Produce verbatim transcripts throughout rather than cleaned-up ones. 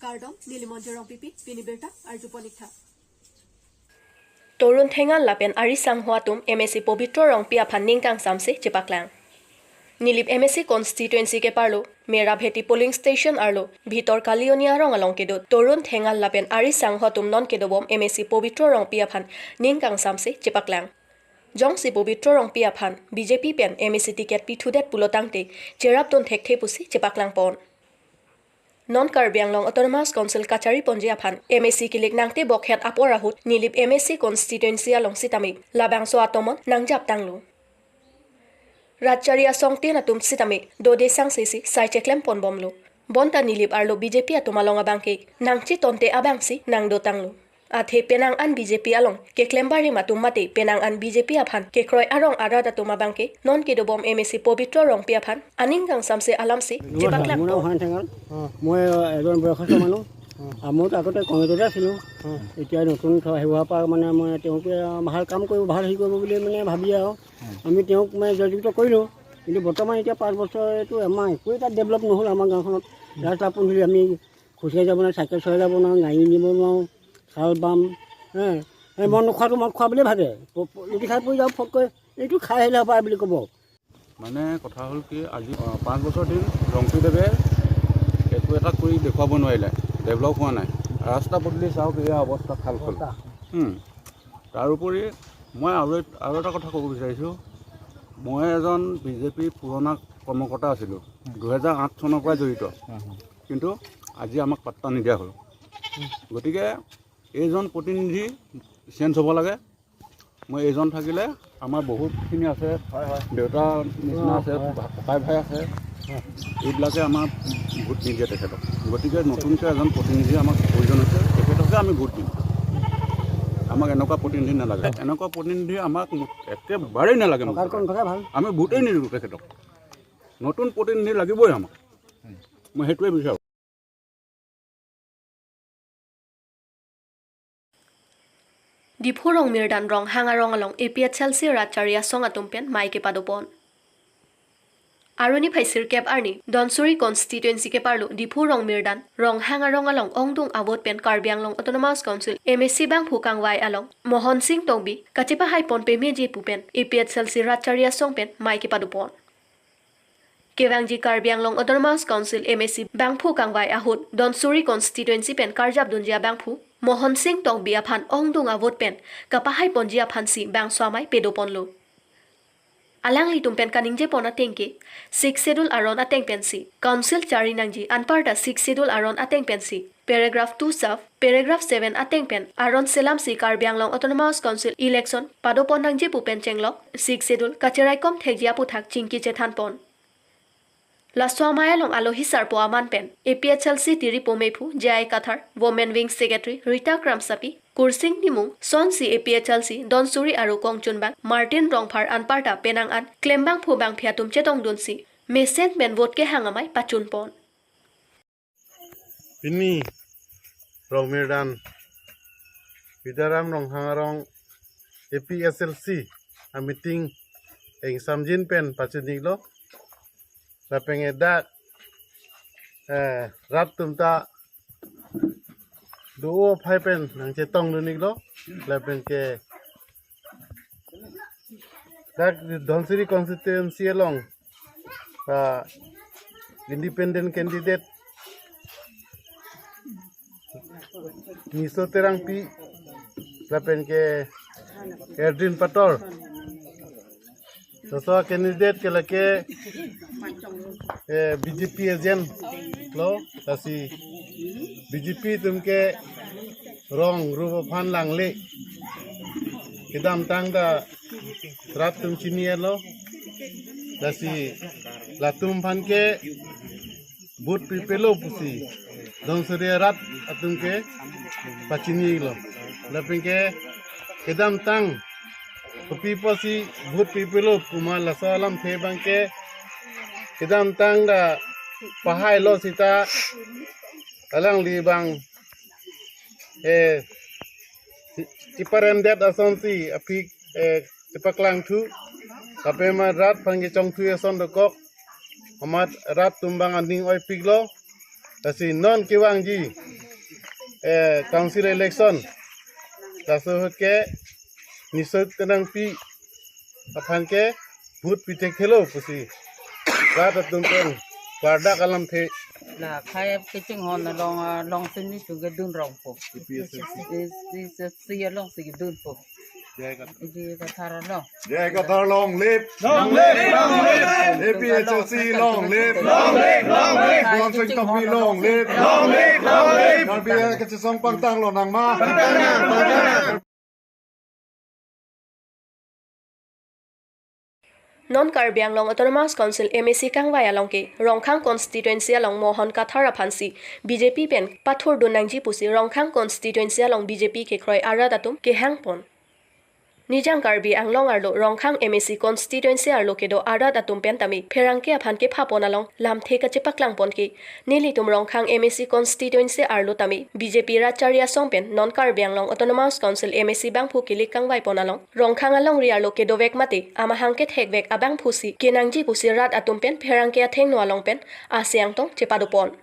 Kardom, neli Monjir Rongpipi, pini birta arjupon-iktha. Torun Thengal lapen ari sangho atum M A C Pobitro Rongpi aphan ning kangsamse chepaklang. Nilip M A C constituency keparlo, Merabheti polling station arlo, Bhitor Kalioni arong along kedo Torun Thengal lapen ari sangho atum non kedobom M A C Pobitro Rongpi aphan ning kangsamse chepaklang. Jongsi Pobitro Rongpi aphan B J P pen M A C ticket pithudet pulo tangte, cherapdun thekthe pusi chepaklangpon. Non Karbi Anglong Autonomous Council kachariponji aphan M A C kilik nangtebok het apor ahut nilip M A C constituency along sitame labangso atomon nangjaptanglo. Rat chari asong tin atum sitame dode sangse si sai cheklemponbomlo. Bonta nilip arlo B J P atum along abangke nangchetonte abangsi nangdotanglo. Athe penang an B J P along keklem barim atum mate penang an B J P aphan kekroi arong arat atum abangke non kedobom M A C Pobitro Rongpi aphan aning kangsamse alamsi chepaklang. মোৰ নাম হৰেণ ঠেঙাল। মই এজন বয়সস্থ মানুহ। আৰু মইতো আগতে কংগ্ৰেছতে আছিলোঁ। এতিয়া নতুন থ- হেৰি হোৱাৰ পৰা মানে মই তেওঁকে ভাল কাম কৰিব, ভাল হেৰি কৰিব বুলি মানে ভাবি আৰু আমি তেওঁক মানে জয়যুক্ত কৰিলোঁ। কিন্তু বৰ্তমান এতিয়া পাঁচ বছৰ এইটো আমাৰ একো এটা ডেভেলপ নহ'ল আমাৰ গাঁওখনত। ৰাস্তা পদূলি আমি খোজকাঢ়ি যাব নোৱাৰোঁ, চাইকেল চলাই যাব নোৱাৰোঁ, গাড়ী নিব নোৱাৰোঁ, খাল বাম, হে, এই মদ নোখোৱাটো মদ খোৱা বুলিয়ে ভাবে। প- প- লুটি খাই পৰি যাওঁ ফটকৈ, এইটো খাই আহিলে হ'ব বুলি ক'ব। মানে কথা হ'ল কি, আজি, অ, পাঁচ বছৰ দিন ৰংপি দেৱে একো এটা কৰি দেখুৱাব নোৱাৰিলে, ডেভেলপ হোৱা নাই। ৰাস্তা পদূলি চাওক, এয়া অৱস্থা খাল খল। হুম। তাৰোপৰি মই আৰু এট- আৰু এটা কথা ক'ব বিচাৰিছোঁ। মই এজন বি জে পি পুৰণা কৰ্মকৰ্তা আছিলোঁ, দুহেজাৰ আঠ চনৰ পৰা জড়িত, কিন্তু আজি আমাক পাত্তা নিদিয়া হ'ল। গতিকে এইজন প্ৰতিনিধি চেঞ্জ হ'ব লাগে। মই এইজন থাকিলে আমাৰ বহুতখিনি আছে, দেউতা নিচিনা আছে, ককাই ভাই আছে, এইবিলাকে আমাৰ ভোট নিদিয়ে তেখেতক। গতিকে নতুনকৈ এজন প্ৰতিনিধি আমাক প্ৰয়োজন হৈছে, তেখেতকে আমি ভোট দিম। আমাক এনেকুৱা প্ৰতিনিধি নালাগে, এনেকুৱা প্ৰতিনিধি আমাক একেবাৰেই নালাগে। আমি ভোটেই নিদিওঁ তেখেতক। নতুন প্ৰতিনিধি লাগিবই আমাক, মই সেইটোৱে বিচাৰোঁ। Diphu Rongmirdan Ronghang arong along A P H L C rat chari asong atum pen mei kepadopon. Aroni phaisir kep arni Donsuri constituency keparlo Diphu Rongmirdan Ronghang arong along ongdung a-vote pen Karbi Anglong Autonomous Council M A C bangphu kangvai along Mohon Sing Tokbi kachepahaipon pemeji pu pen A P H L C rat chari asong pen mei kepadopon. Kevangji Karbi Anglong Autonomous Council M A C bangphu kangvai ahut Donsuri constituency pen karjapdunji abangphu Mohon Sing Tokbi aphan ongdung a-vote pen kapahaiponji aphansi bangso amei pedoponlo. Alanglitum pen kaningjepon ateng ke, Sixth Schedule aron ateng pensi Council chari nangji, anparta Sixth Schedule aron ateng pensi paragraph two sub paragraph seven ateng pen aron selamsi Karbi Anglong Autonomous Council election padopon nangji pu pen chenglok Sixth Schedule kacheraikom thekji aputhak chingki chethanpon. Laso amei along alohi sarpo aman pen A P H L C tiripo mephu J I Kathar, Women Wing Secretary Rita Kramsapi, Kursing Timung, sonsi A P H L C Donsuri aru kongchunbang Martin Rongphar anparta penang an klembangphu bangphi atum chetongdunsi mesen pen vote kehang amei pachunpon. Pini Rongmirdan Bidaram Ronghang arong A P H L C a-meeting ingsamjin pen pachunilo. Lapen ke dak, eh, rat atum ta do-o aphai pen nangchetongdun-iklo. Lapen ke dak Donsuri constituency along, ah, independent candidate Niso Terangpi lapen ke Erdin Pator. Laso candidate ke lake, eh, B J P agent lo, lasi B J P atum ke rong rup aphan langle. Kedamtang ta rat atum chini-etlo. Lasi latum aphan ke vote pipelo pusi Donsuri arat atum ke pachini-iklo. Lapen ke kedamtang kopi pusi vote pipelo puma laso alamthe abang ke kedamtang ta pahailo seta alangli abang, eh, chiparemdet asonsi aphi, eh, chipaklangthu. Lapen amat rat aphan kechongthu ason dokok. Amat rat atum abang aning oipiklo. Lasi non kevangji, eh, council election, laso ahut ke nisot kenangpi aphan ke vote pithekthe lo pusi rat atum pen klardak alamthe. La khei kachinghon along, ah, along sini chungke dun rongpo. A P H L C. Is, is, is, si along si dunpo. J I Kathar. J I Kathar along. J I Kathar long live. Long live, long live. A P H L C long live. Long live, long live. Khei Johnson kachinghon Company long live. Long live, long live. Karbi kachesong pangtang lonang ma. Non Karbi Anglong Autonomous Council M A C kangvai along ke Rongkhang constituency along Mohon Kathar aphansi B J P pen pathurdun nangji pusi Rongkhang constituency along B J P kekroi arat atum kehangpon. Nijang Karbi Anglong arlo Rongkhang M A C constituency arlo kedo arat atum pen tame pherangke aphan kephapon along lamthe kachepaklang pon ke nelitum Rongkhang M A C constituency arlo tame B J P rat chari asong pen non Karbi Anglong Autonomous Council M A C bangphu kilik kangvai pon along Rongkhang alongri arlo kedovek mate amahang kethekvek abangphusi kenangji pusi rat atum pen pherangke athengno along pen ase angtong chepado pon.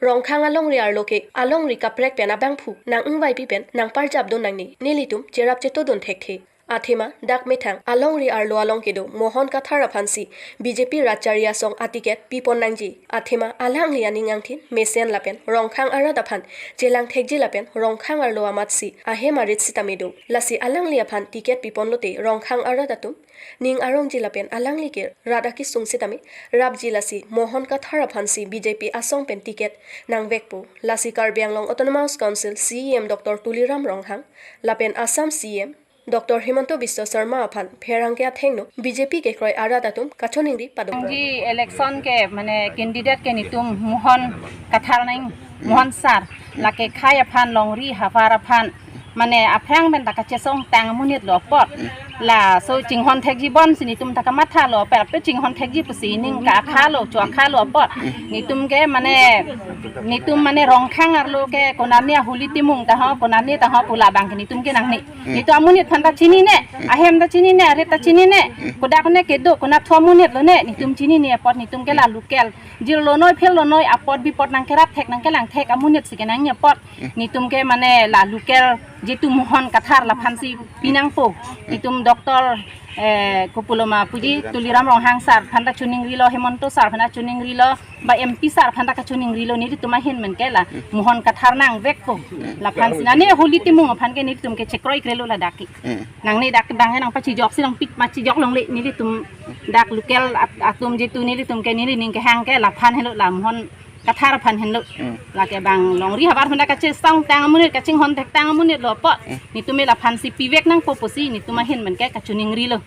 Rongkhang alongri arlo ke alongri kaprek pen abangphu nang-ingvaipi pen nangparjapdun nangne, nelitum cherap chetodun thekthe. Athema dak methang alongri arlo along kedo Mohon Kathar aphansi B J P rat chari asong aticket pipon nangji. Athema alangli aning angthin mesen lapen Rongkhang arat aphan chelang thekji lapen Rongkhang arlo amatsi ahem arit sitame do. Lasi alangli aphan ticket pipon lote Rongkhang arat atum ning arongji lapen alangli ke rat akesung sitame rapji, lasi Mohon Kathar aphansi B J P asong pen ticket nangvekpo. Lasi Karbi Anglong Autonomous Council C E M Doctor Tuliram Ronghang lapen Assam C E M Doctor Himanta Biswa Sarma aphan pherangke athengno B J P kekroi arat atum kachoningri pado. Ji election ke mane candidate ke nitum Mohon Kathar nang, Mohon sir. Lake khei aphan longri havar aphan mane aphrang pen ta kachesong tang amonit lo apot. Laso chinghon thekji bonsi nitum ta kamatha lo, pe pe chinghon thekji pusi ning ka akha lo, chu akha lo apot. Nitum ke mane, nitum mane Rongkhang arlo ke konane ahuli timung ta ho, konane ta ho pu labang ke nitum ke nangne. Nitum amonit aphan ta chinine, ahem ta chinine, arit ta chinine. Kodak ne kedo, konat thu amonit lone, nitum chinine apot nitum ke la local. Jirlo noi, phirlo noi, apot bipot nangkerap thek, nangkelang thek amonit si kenangji apot. Nitum ke mane la local jitu Mohon Kathar laphansi pinangpo. Nitum Doctor, eh, kopuloma puji Tuliram Ronghang sir aphan ta choningrilo, Himanta sir aphan ta choningrilo, ba M P sir aphan ta kachoningrilo, nelitum ahin men ke la Mohon Kathar nangvekpo. Laphansi nane ahuli timung aphan ke nelitum ke chekroikrelo ladak ke. Nangne dak dang nangpachijok si nangpik machijok longle, nelitum dak local at-, atum jitu nelitum ke neli ning kehang ke laphan helo, la Mohon Kathar aphan henlo. Lake bang longri havar aphan ta kachesong tang amonit, kachinghon thektang amonit lo apot. Nitum me laphansi pivek nangpo pusi nitum ahin men ke kachoningrilo.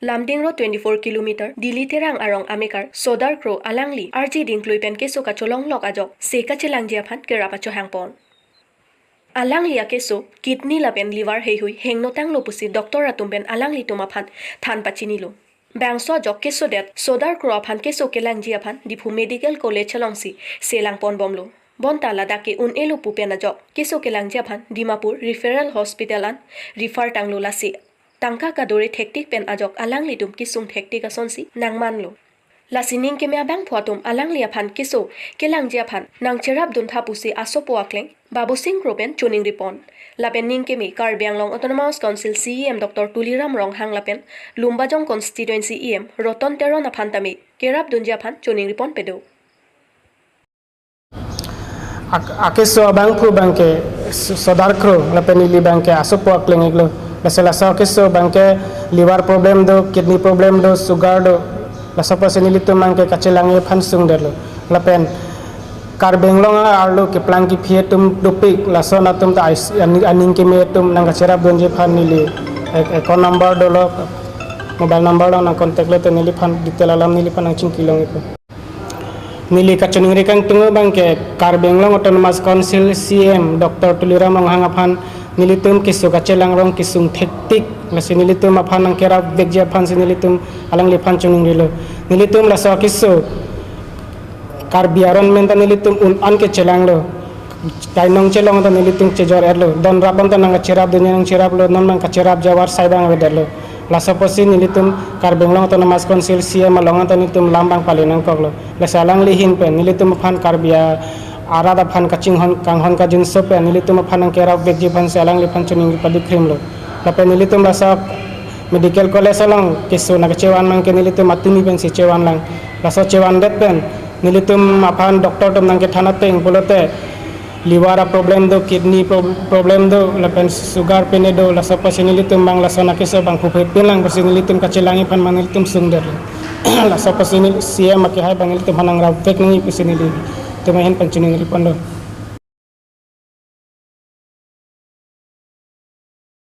Lumding Road twenty-four kilometer, Delhi Terang arong amekar Sodar Kro alangli arje dingklui pen keso kacholonglok ajok se kachelangji aphan kerap achohangpon. Alangli akeso kidney lapen liver heihui hengno tanglo pusi doctor atum pen alanglitum aphan than pachinilo. Bangso ajok kesodet Sodar Kro aphan keso kelangji aphan Diphu Medical College alongsi selangpon bomlo. Bonta ladak ke un-elo pu pen ajok keso kelangji aphan Dimapur Referral Hospital an refer tanglo, lasi tangka kadore thektik pen ajok alanglitum kesung thektik asonsi nangmanlo. Lasi ning keme abangphu atum alangli aphan keso kelangji aphan nangcherapdun tha pusi asopo akleng Babusing Kro pen choningripon. Lapen ning keme Karbi Anglong Autonomous Council C E M Doctor Tuliram Ronghang lapen Lumbajong Constituency E M Roton Teron aphan tame kerapdunji aphan choningripon pedo. Ak-, akeso abangphu abangke S-, Sodar Kro lapen ili abangke asopo akleng iklo. Lasi laso akeso abangke liver problem do, kidney problem do, sugar do. Laso apotsi nelitum abangke kachelangji aphan sungdetlo. Lapen Karbi Anglong arlo keplang kephi atum dopik, lason atum ta ais-, ani-, aning keme atum nangkacherapdunji aphan neli ac-, account number dolo, mobile number lo, nang contact lote neliphan detail alam neliphan nangchingki long ipo. Neli kachiningri kangtung abangke Karbi Anglong Autonomous Council C E M Doctor Tuliram Ronghang aphan nelitum keso kachelang rong kesung thektik, lasi nelitum aphan nangkerapvekji aphansi nelitum alangliphan choningrilo. Nelitum laso keso Karbi aron men ta nelitum un-an kechelanglo. Kainong chelong ta nelitum chejor-etlo. Don rap an ta nangkacherapdunji nangcheraplo, non nangkacherapji avarsai abang avedetlo. Laso apotsi nelitum Karbi Anglong Autonomous Council C E M along anta nelitum lam abang pale nangkoklo. Lasi alangli ahin pen nelitum aphan Karbi arat aphan kachinghon kanghon kajinso pen nelitum aphan nangkerap vekji aphansi alangliphan choningri padi krimlo. Lapen nelitum laso medical college along keso nangkechevan abangke nelitum atumi pensi chevanlang. Laso chevandet pen nelitum aphan doctor atum nangkethan ateng pulote liver a problem do, kidney pro- problem do, lapen sugar pen do, laso apotsi nelitum abang laso nangkeso abang phuphe pinlang pusi nelitum kachelangji aphan abang nelitum sungdetlo. Laso apotsi neli C E M akehai abang nelitum aphan nangrap vek nangji pusi nelitum ahin pen choningri ponlo.